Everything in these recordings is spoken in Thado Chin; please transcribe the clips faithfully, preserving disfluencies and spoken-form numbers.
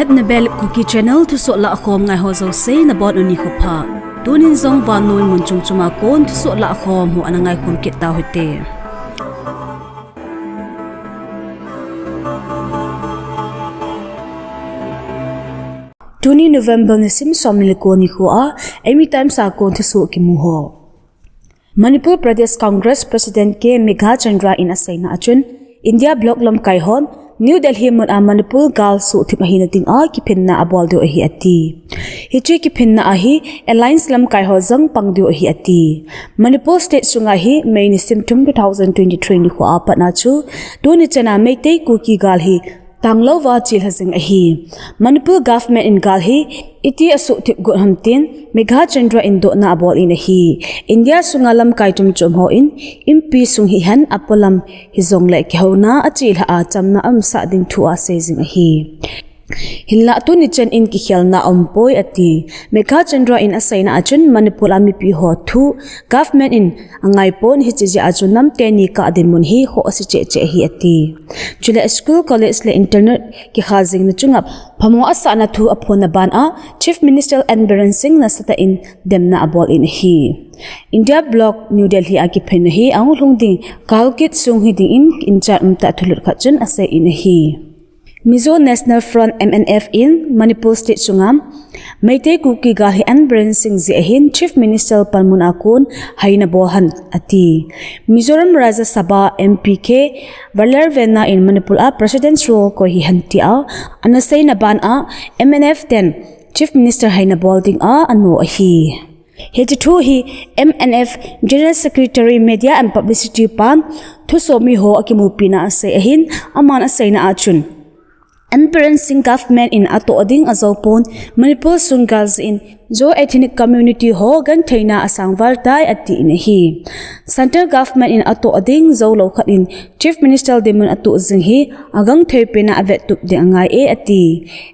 At na bel Kuki Channel thusoh lahkhom ngai ho jouse nabonun nikho pha. Tunin jong vannoi mun chom chom a kon thusoh lahkhom ho ana ngaikhom kit tau hite. Tuni November nisim somni le ko nikho a, Eimi Times a kon thusoh kimu ho. Manipur Pradesh Congress President K Meghachandra in aseina a chun, India Bloc lamkai hon New Delhi mun a Manipur gal suhthip ahina dinga kiphinna abol diu ahi ati. Hiche kiphinna a hi alliance lamkai ho jong pang diu ahi ati. Manipur state sunga hi May nisim thum two thousand twenty-three nikho a pat a chu, tuni chan a Meitei Kuki gal hi tanglouva chelha jing ahi. Manipur government in gal hi iti asuhthip got ham tin Meghachandra in dohna abol in ahi. India sunga lamkai chom chom hon inpi sung hihen apolam hijongle kihouna achelha a chamna aumsah ding thu asei jing ahi. Hinlah tuni chan in kikhelna aumpoi ati. Meghachandra in aseina a chun Manipur a mipi ho thu government in angaipon, hiche jeh a chu nam teni kah dinmun hi khoh ase cheh cheh ahi ati. Chule school, college le internet kikha jingna chunga phamo asahna thu aphonna ban a Chief Minister N Biren Singh nasatah in demna abol in ahi. India Bloc New Delhi a kiphinna hi ahung lhung ding kalkit sung hiding in inchat umtah thulut khat chun asei in ahi. Mizo National Front, M N F in Manipur state sunga Meitei Kuki gal hi N Biren Singh jeh ahin Chief Minister panmun a kon haina bol hen ati. Mizoram Rajya Sabha M P K Valiervenna in Manipur a President's role koi hihen tia anaseina ban a M N F ten Chief Minister haina bol dinga ano ahi. Hiche thu hi M N F General Secretary Media and Publicity pan thusomi ho akimupina asei ahin, aman aseina a chun N Biren Singh government in atoh ding ajou pon, Manipur sung gal jeh in Zo ethnic community ho gentheina asang val tai ati in ahi. Central government in atoh ding jou lou khat in Chief Minister dinmun atoh jing hi agangthei pena avettup ding angai e ati.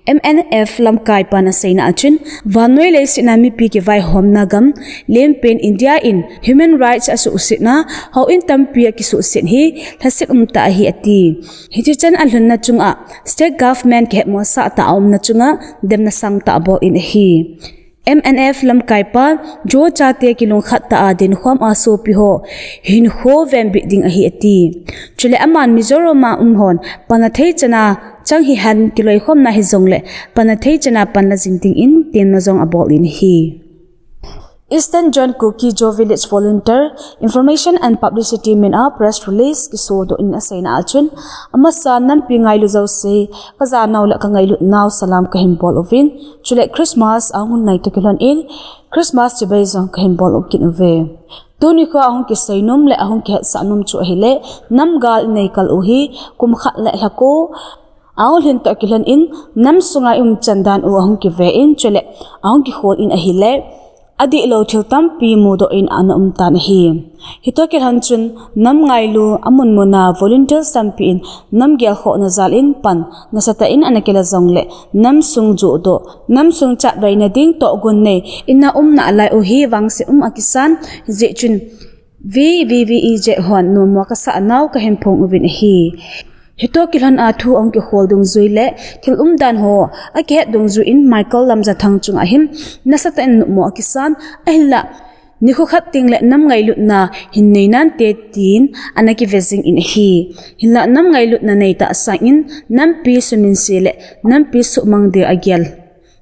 M N F lamkai pan aseina a chun, vannoi leiset a mipi kivaihomna gam lenpen India in human rights asuhsetna houin tampi akisuhset hi lhaset umtah ahi ati. Hiche chan alhunna chunga state government kihetmosah tah aumna chunga demna sangtah abol in ahi. M N F lamkai pan Zo chate kilungkhat tah a dinkhom a sopi ho hinkho venbit ding ahi ati. Chule aman Mizoram a um hon panla thei chan a chang hihen kiloikhomna hijongle panla thei chan a panla jing dingin temna jong abol in ahi. Eastern Zone Kuki Zo Village Volunteer Information and Publicity min a press release kisodoh in aseina a chun, amasa nampi ngailu jouse, kajanau le kangailut nau salam kahin bol uvin, chule Christmas ahung nai toh kilhon in, Christmas chibai jong kahin bol u kit uve. Tuni kho ahung kiseinom le ahung kihetsah nom chu ahile, namgal inei kal u hi, kum khat le lhako ahung lhin toh kilhon in, nam sunga i um chan dan u ahung kive in, chule ahung kikhol in ahile, adihlou thil tampi mudoh in ana um tan ahi. Hitoh kilhon chun nam ngailu amun muna volunteers tampi in nam gelkhohna jal in pan nasatah in ana kila jongle nam sung johdoh, nam sung chatvaina ding tohgon nei in a umna lai u hi vangset um akisan, hijeh chun V V V E Z hon nommo kasah nau kahin phong uvin ahi. Hitoh kilhon a thu ahung kikhol dungjui le thil umdan ho akihet dungjui in Michael Lamjathang chunga hin nasatah in nommo akisan, ahinlah nikho khat teng le nam ngailutna hin nei nante tin ana kive jing in ahi. Hinlah nam ngailutna nei tah sangin nampi suminse le nampi suhmang ding agel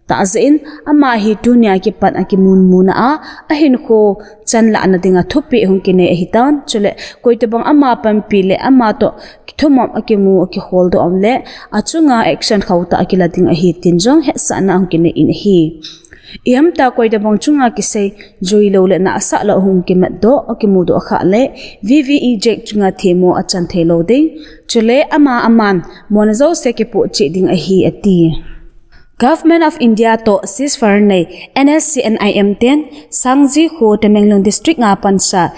tah jeh in, ama hi tunia kipat akimun muna a, ahinkho chanlahna dinga thupeh hung kinei ahitan, chule koitobang ama panpi le ama toh kithumop akimu akikholdoh um le achunga action khauhtah akila ding ahi tin jong hetsahna hung kinei in ahi. Ihamtah koitobang chunga kisei juilou le nahsah lou hung kimatdoh akimudoh khah le V V E Z chunga themmo achan theilou ding, chule ama aman mona jouse kipoh cheh ding ahi ati. Government of India toh ceasefire nei N S C N I M ten Sangji kho Tamenglong District a pansa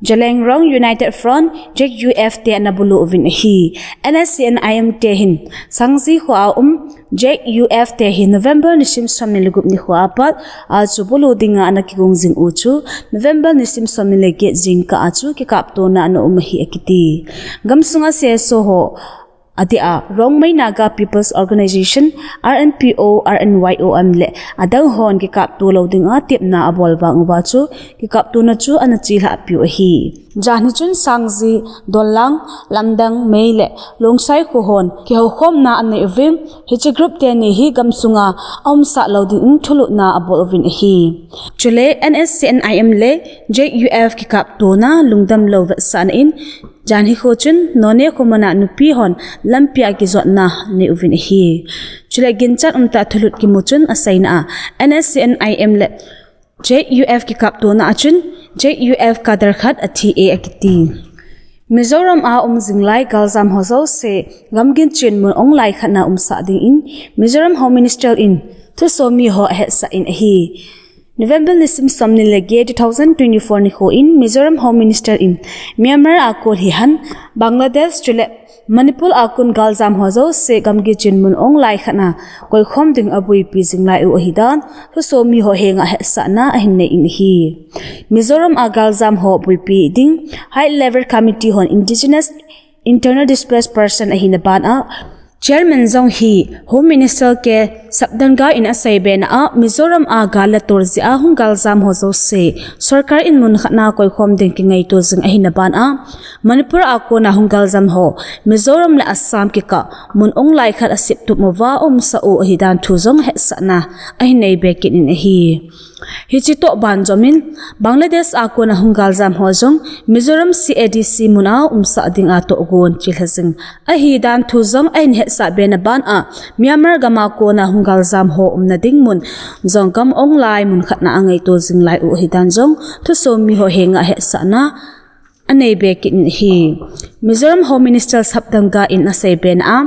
Zeliangrong United Front, Z U F te ana bulu uvin ahi. N S C N I M te hin Sangji kho a um Z U F te hi November nisim somni le gup nikho apat a chu bulu dinga ana kigong jing u chu November nisim somni le get jingkah a chu kikaptona ana um ahi akiti. Gamsunga C S O ho Atia, Rongmei Naga People's Organization, R N P O, R N Y O M le adang hon kikapto lou dinga tepna abol vang uva chu kikaptona chu ana chelhah piu ahi. Janhi chun Sangji, Dolang, Lamdang, Mei le Longsai kho hon kihoukhomna anei uvin, hiche group teni hi gamsunga aumsah lou dingin thulutna abol uvin ahi. Chule N S C N I M le J U F kikaptona lungdam lou vetsahna in, janhi kho chun Noney kho muna nupi hon lampia kijotna nei uvin ahi. Chule ginchat umtah thulut kimu chun aseina a, N S C N I M le J U F kikaptona a chun J U F cadre khat athi e akiti. Mizoram a um jinglai galjam ho jouse gamgi chenmun onglai khat na umsah dingin Mizoram Home Minister in thusomi ho ahetsah in ahi. November nisim somni le get, two thousand twenty-four nikho in Mizoram Home Minister in Myanmar a kon hihen, Bangladesh chule Manipur a kon galjam ho jouse gamgi chenmun onglai khat na koikhom ding abuipi jinglai u ahidan thusomi ho henga hetsahna ahin nei in ahi. Mizoram a galjam ho buipi ding High Level Committee hon Indigenous Internal Displaced Person ahina ban a Chairman jong hi Home Minister K Sapdanga in aseibena a, Mizoram a gal le tol jeh a hung galjam ho jouse sorkar in mun khat na koikhom ding kingaito jing ahina ban a, Manipur a kona hung galjam ho Mizoram le Assam kikah mun onglai khat aseptup uva aumsah u ahidan thu jong hetsahna ahin nei be kit in ahi. Hiche toh banjomin, Bangladesh a kona hung galjam ho jong Mizoram C A D C muna umsah dinga tohgon chelha jing ahidan thu jong ahin hetsah bena ban a, Myanmar gam a kona hung galjam ho umna ding mun jong gam onglai mun khat na angaito jinglai u ahidan jong thusomi ho henga hetsahna anei be kit in ahi. Mizoram Home Minister Sapdanga in aseibena a,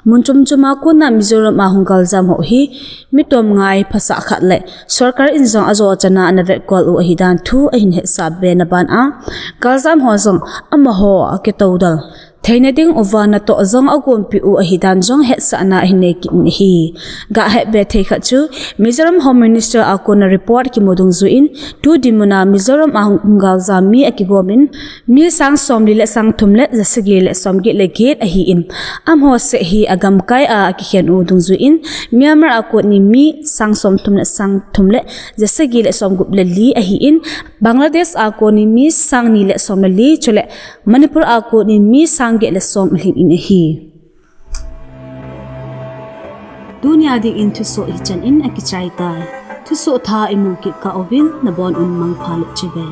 mun chom chom a kona Mizoram a hung galjam ho hi mi tomngai phasah khat le sorkar in jong ajo chana ana vetkol u ahidan thu ahin hetsah bena ban a, galjam ho jong amaho akitoudal theina ding uva natoh jong agonpi u ahidan jong hetsahna ahin nei kit in ahi. Gahet be thei khat chu, Mizoram Home Minister a kona report kimu dungjuiyin, tu dinmun a Mizoram a hung galjam mi akigomin, mi sang somli le sang thum le ja sagi le somget le get ahin, amaho seh hi agamkai a akikhen u dungjuiyin, Myanmar a kona mi sang somthum le sang thum le ja sagi le somgup le li ahin, Bangladesh a kona mi sang ni le som le li chule Manipur a kona mi sang get le som alhin in ahi. Tunia dingin thusoh hichan in akichai tai. Thusoh thah imu kit kah uvin nabon un mangpha le chibai.